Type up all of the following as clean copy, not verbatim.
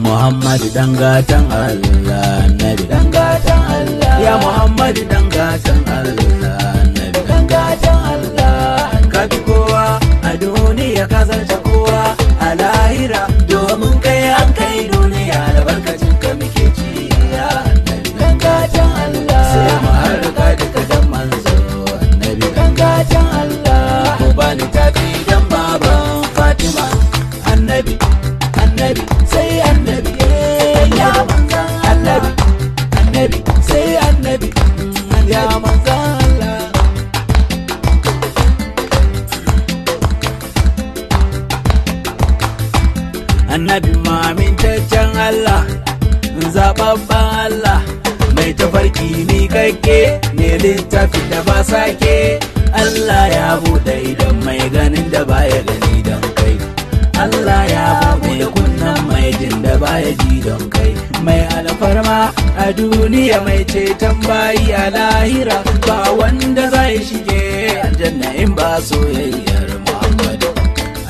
Muhammadu dan gatan Allah, Nabi dan gatan Allah. Ya Muhammadu dan gatan Allah, Nabi dan gatan Allah. Ka fi kowa a duniya, ka zarce kowa a lahira, domin kai an kai duniya, albarkacin ka muke ci. Ya Annabi dan gatan Allah, sai mu harka duka dan manzo. Annabi dan gatan Allah, ko bani tafi dan baban Fatima. Annabi, Annabi, sai Annabi. Ya manzan Annabi, Annabi, sai Annabi. Ya manzan Allah. Annabi mamintaccen Allah, zababban Allah, mai tafarki ni kake ne, littafi da ba sake. Allah ya buɗe idan mai ganin da baya gani don kai. Allah ya buɗe kunnen mai jin da baya ji don kai. Mai alfarma a duniya, mai ceton bayi a lahira, ba wanda zai shige aljanna in ba soyayyar Muhammadu.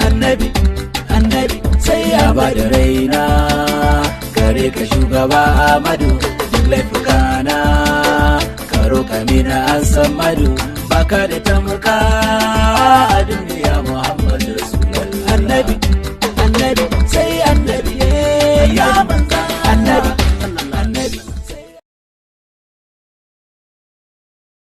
Annabi, Annabi, sai ya ba da raina kare ka, shugaba Amadu. Duk laifukana ka roƙa mina an san madu, baka da tamka.